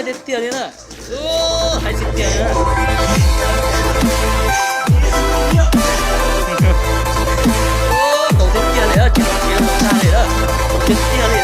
Tiag tiag li na. Haib tiag tiag li na. Tau tiag tiag li, tsis tsis tag li na. Tiag tiag li.